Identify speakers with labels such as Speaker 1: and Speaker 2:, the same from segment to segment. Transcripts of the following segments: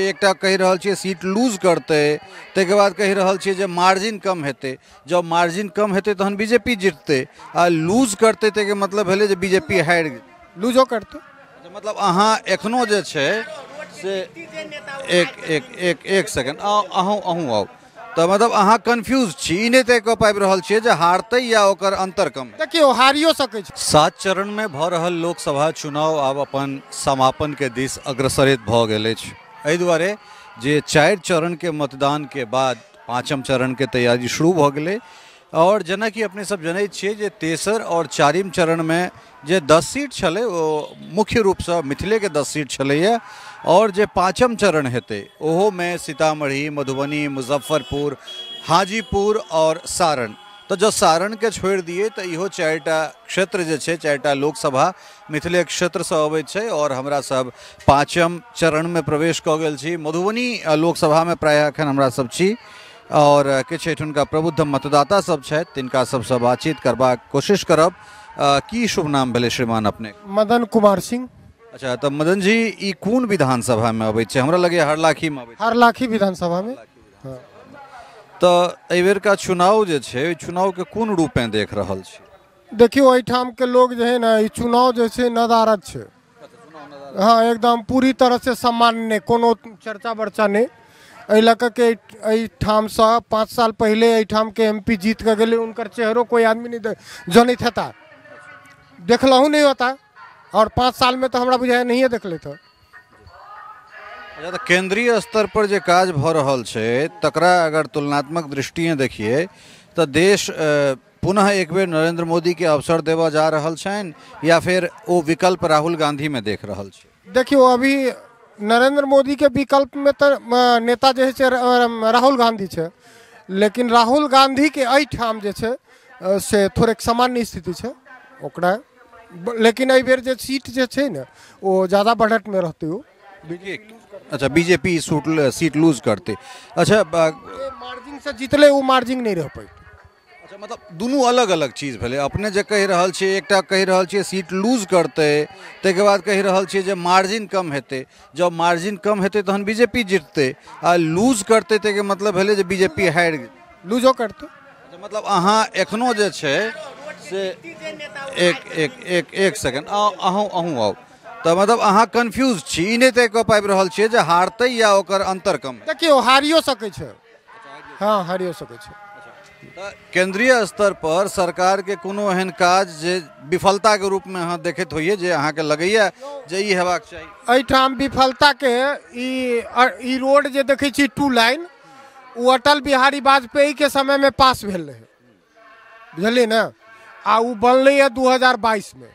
Speaker 1: एकटा कहि रहल छियै सीट लूज करतै, ताहिके बाद कहि रहल छियै जे मार्जिन कम हेतै। जब मार्जिन कम हेतै तहन बीजेपी जीततै, आ लूज करतै ताहिके मतलब भेलै जे बीजेपी हारि गेल।
Speaker 2: लूजो करतै।
Speaker 1: मतलब अहाँ एखनो जे छै से एक एक एक एक सेकेंड, अहूँ अहूँ आउ। तऽ मतलब अहाँ कन्फ्यूज छी, ई नहि तय कऽ पाबि रहल छियै जे हारतै या ओकर अन्तर कम।
Speaker 2: देखियौ, हारियो सकै छै।
Speaker 1: 7 चरणमे भऽ रहल लोकसभा चुनाव आब अपन समापनके दिस अग्रसरित भऽ गेल अछि। एहि दुआरे जे 4 चरणके मतदानके बाद 5म चरणके तैयारी शुरू भऽ गेलै। आओर जेनाकि अपने सब जनै छियै जे तेसर आओर 4म चरणमे जे 10 सीट छलै ओ मुख्य रूपसँ मिथिलेके 10 सीट छलैए। आओर जे 5म चरण हेतै ओहोमे सीतामढ़ी, मधुबनी, मुजफ्फरपुर, हाजीपुर आओर सारण। तऽ जँ सारणके छोड़ि दियै तऽ इहो 4टा क्षेत्र जे छै, 4टा लोकसभा मिथिले क्षेत्रसँ अबैत छै। आओर हमरा सब 5म चरणमे प्रवेश कऽ गेल छी। मधुबनी लोकसभामे प्रायः एखन हमरा सब छी आओर किछु एहिठुनका प्रबुद्ध मतदाता सब छथि, तिनका सबसँ बातचीत करबाक कोशिश करब। की शुभ नाम भेलै श्रीमान अपने?
Speaker 2: मदन कुमार सिंह।
Speaker 1: अच्छा, तऽ मदन जी, ई कोन विधानसभामे अबै छै? हमरा लगैए हरलाखीमे अबै छै।
Speaker 2: हरलाखी विधानसभामे। हँ।
Speaker 1: तऽ एहिबेरका चुनाव जे छै, ओहि चुनावके कोन रूपे देख रहल छी?
Speaker 2: देखियौ, एहिठामके लोग जे है ने, ई चुनाव जे छै नदारद छै। हाँ, एकदम पूरी तरह से सामान्य नहि, कोनो चर्चा बर्चा नहि। एहि लऽ कऽ के एहिठामसँ 5 साल पहिले एहिठामके एम पी जीत कऽ गेलै, हुनकर चेहरो कोइ आदमी नहि जनैत हेता, देखलहुँ नहि होता। आओर 5 सालमे तऽ हमरा बुझाइए नहिए देखलथि हँ।
Speaker 1: अच्छा, तऽ केंद्रीय स्तर पर जे काज भऽ रहल छै तकरा अगर तुलनात्मक दृष्टिए देखिए तऽ देश पुनः एक बेर नरेंद्र मोदीके अवसर देबऽ जा रहल छनि या फिर ओ विकल्प राहुल गांधीमे देख रहल छै?
Speaker 2: देखियौ, अभी नरेंद्र मोदीके विकल्पमे तऽ नेता जे है से राहुल गांधी छै, लेकिन राहुल गांधीके एहिठाम जे छै से थोड़ेक सामान्य स्थिति छै ओकरा। लेकिन एहि बेर जे सीट जे छै ने ओ ज़्यादा बढ़तमे रहतै ओ।
Speaker 1: अच्छा, बीजेपी सीट लूज करतै। अच्छा,
Speaker 2: मार्जिन से जीतलै ओ मार्जिन नहि रह पैतै।
Speaker 1: अच्छा, मतलब दुनू अलग अलग चीज भेलै। अपने जे कहि रहल छियै, एकटा कहि रहल छियै सीट लूज करतै, ताहिके बाद कहि रहल छियै जे मार्जिन कम हेतै। जब मार्जिन कम हेतै तहन बीजेपी जीततै, आ लूज करतै ताहिके मतलब भेलै जे बीजेपी हारि गेल।
Speaker 2: लूजो करतै।
Speaker 1: मतलब अहाँ एखनो जे छै से एक एक एक एक सेकेंड, अहूँ अहूँ आउ। तऽ मतलब अहाँ कन्फ्यूज छी, ई नहि तय कऽ पाबि रहल छियै जे हारतै या ओकर अन्तर कम।
Speaker 2: देखियौ, हारियो सकै छै। हाँ, हारियो सकै छै।
Speaker 1: तऽ केंद्रीय स्तर पर सरकारके कोनो एहन काज जे विफलताके रूपमे अहाँ देखैत होइए, जे अहाँके लगैए जे ई हेबाक चाही?
Speaker 2: एहिठाम विफलताके ई रोड जे देखै छी 2 लाइन, ओ अटल बिहारी वाजपेयीके समयमे पास भेल रहै, बुझलियै ने? आ ओ बनलैए 2022मे।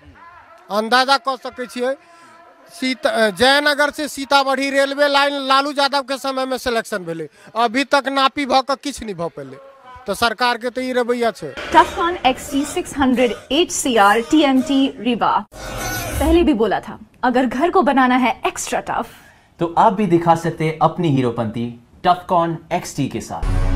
Speaker 2: अन्दाजा कऽ सकै छियै। जयनगर से सीतामढ़ी रेलवे लाइन लालू यादव के समय में सिलेक्शन भेलै, अभी तक नापी भऽ कऽ किछु नहि भऽ पेलै। तऽ सरकार के तऽ ई रवैया छै।
Speaker 3: टफकॉन XT 600 HCR TMT Rewa. पहले भी बोला था, अगर घर को बनाना है एक्स्ट्रा टफ
Speaker 4: तो आप भी दिखा सकते हैं अपनी हीरोपंती टफकॉन XT के साथ।